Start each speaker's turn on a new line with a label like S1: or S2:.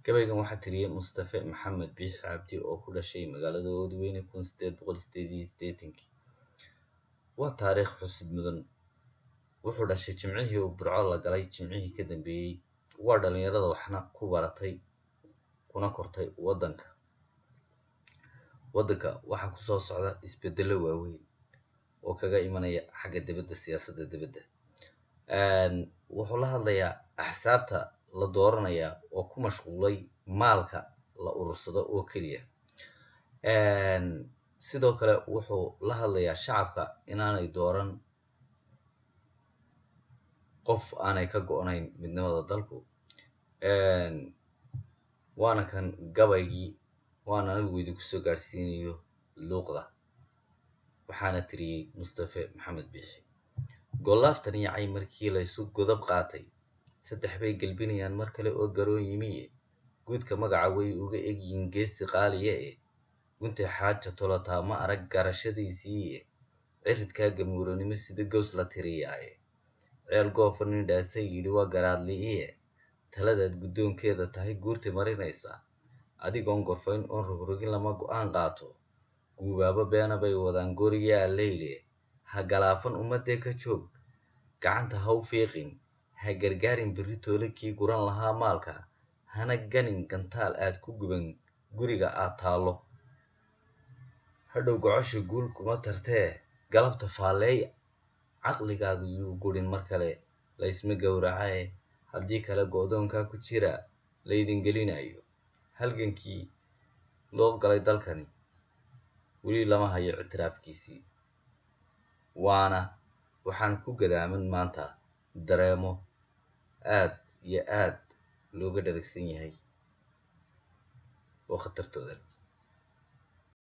S1: Gabaygan waxaa tiriyey Mustafe Maxamed Biixi Cabdi oo ku dhashay magaalada Oodweyne 1888-kii. Waa taariikh xusid mudan. Wuxuu dhashay Jimcihii uu Burco la galay Jimcihii ka dambeeyey. Waa dhalinyarada waxna ku baratay kuna kortay waddanka. Waddanka waxaa kusoo socda isbeddello waaweyn oo kaga imanaya xagga dibadda, siyaasadda dibadda. Wuxuu la hadlayaa axsaabta la dooranaya oo ku mashquulay maalka la urursado oo keliya. Sidoo kale wuxuu la hadlayaa shacabka inaanay dooran qof aanay ka go'nayn midnimada dalku. Waana kan gabaygii, waana anigu idinku soo gaadhsiinayo luuqda, waxaana tiriyey Mustafe Maxamed Biixi. Gollaaftan yacay markii laysu godob qaatay, saddex bay gelbinayaan mar kale oo garoon yimiye. Guudka magaca way uga egyihiin geesi qaaliya e, guntay xaaja tolataa ma arag garashadiisiiye. Ciridkaa gamuuranimo sida gows la tiriyaaye, ceel goofa nin dhaasay yidhi waa garaadli'iye. Taladaad guddoonkeeda tahay guurta marinaysaa, adigoon gorfayn oon rogrogin lama go'aan qaato. Guubaabo beena bay wadaan goriyaa leyle, ha galaafan ummadee ka joog, gacanta ha u fiiqin, ha gargaarin berri toole kii guran lahaa maalka, hana ganin gantaal aad ku guban guriga aad taallo. Hadhow gocosha guul kuma tartee, galabta faalleeya, caqligaagu yuu gurin mar kale laysma gowracaye, haddii kale go'doonkaa ku jira laydin gelinayo. Halgankii loo galay dalkani weli lama hayo ictiraafkiisii, waana waxaan ku gadaaman maanta dareemo aad iyo aad looga dharagsan yahay oo khatartooda.